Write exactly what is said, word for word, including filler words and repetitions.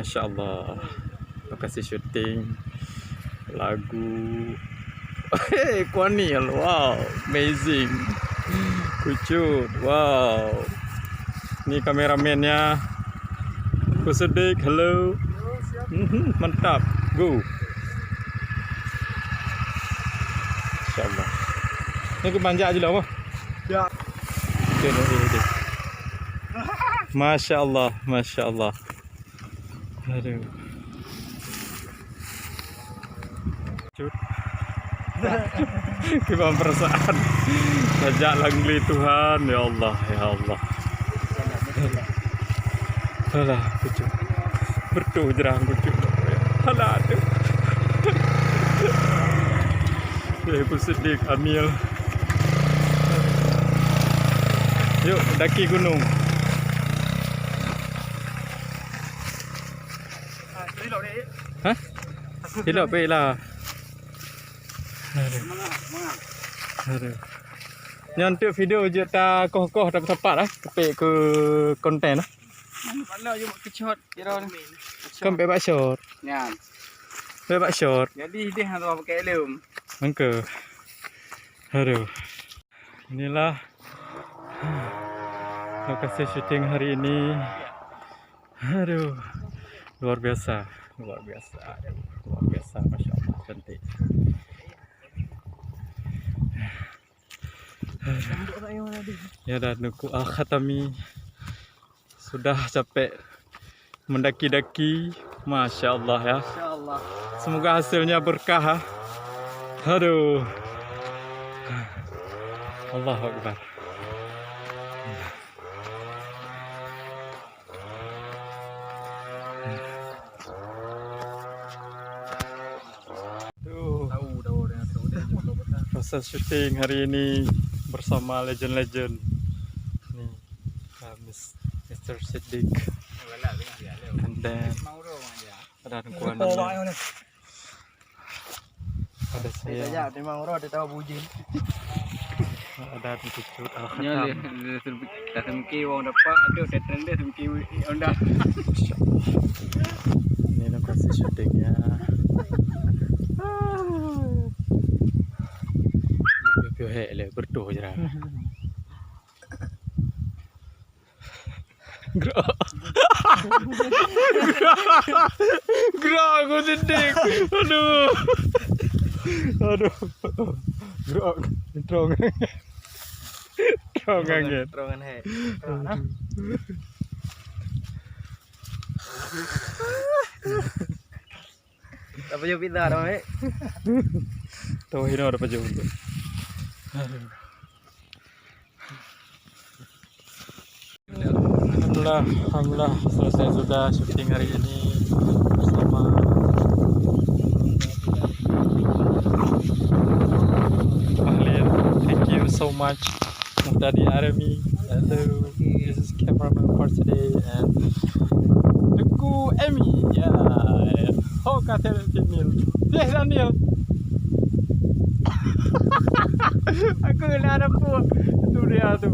Masya Allah. Lokasi syuting lagu. Hey, Kuanil. Wow, amazing. Kucut. Wow. Ni kameramennya. Kusedik, hello. Mhm, mantap. Go. Masya Allah. Ni kemanjak je lah, apa? Ya. Okey, okey, okey. Masya Allah, masya Allah. Aduh. Cut. Kiban perasaan. Sajak langli Tuhan, ya Allah, ya Allah. Alah, kucut. Bertuh jerang kucut. Alah, aduh. Eh, pun sedih, Amil. Yuk, daki gunung. Hah? Silap pek lah. Aduh. Aduh. Nyan tu video je ta koh-koh, ta sapat lah. Kepek ke konten lah. Mana je buat kecot, kira ni. Kan bebak short. Nyan. Bebak short. Jadi deh hang tu pakai helm. Engke. Aduh. Inilah lokasi syuting hari ini. Aduh, luar biasa, luar biasa, luar biasa, masya Allah, cantik. Ya, dan nuku Al-Khatami sudah capek mendaki-daki, masya Allah ya. Masya Allah. Semoga hasilnya berkah, ha. Aduh. Allahu Akbar. Tuh. Proses syuting hari ini bersama legend-legend. Ni, uh, Mis-, Mister Siddiq. And then, ada kuan. Ada saya. Saya memang orang ada tahu bujin. Ada cucut. Nyoe Al-Khatam. Dia, dia, dia, dia semki wong dapat, aduh, saya tren dia semki Honda. Masya Allah. Ini lokasi syutingnya. Piu-piu hek le, bertuh je dah. Gerak. Gerak. Gerak aku sedih. Aduh. Aduh. Gerak. Terowongan. Terowongan. Terowongan, hei. Aduh. Tak payah pindah dah, eh. Tahu hina dah pajak untuk. Aduh. Alhamdulillah, alhamdulillah, selesai sudah syuting hari ini bersama Mahlil. Thank you so much, Muhtadi Army. Hello, this is cameraman for today and Teungku Emi. Ya, ho ka teuh Nil. Deh Daniel. Aku kena ada pun. Itu dia tu.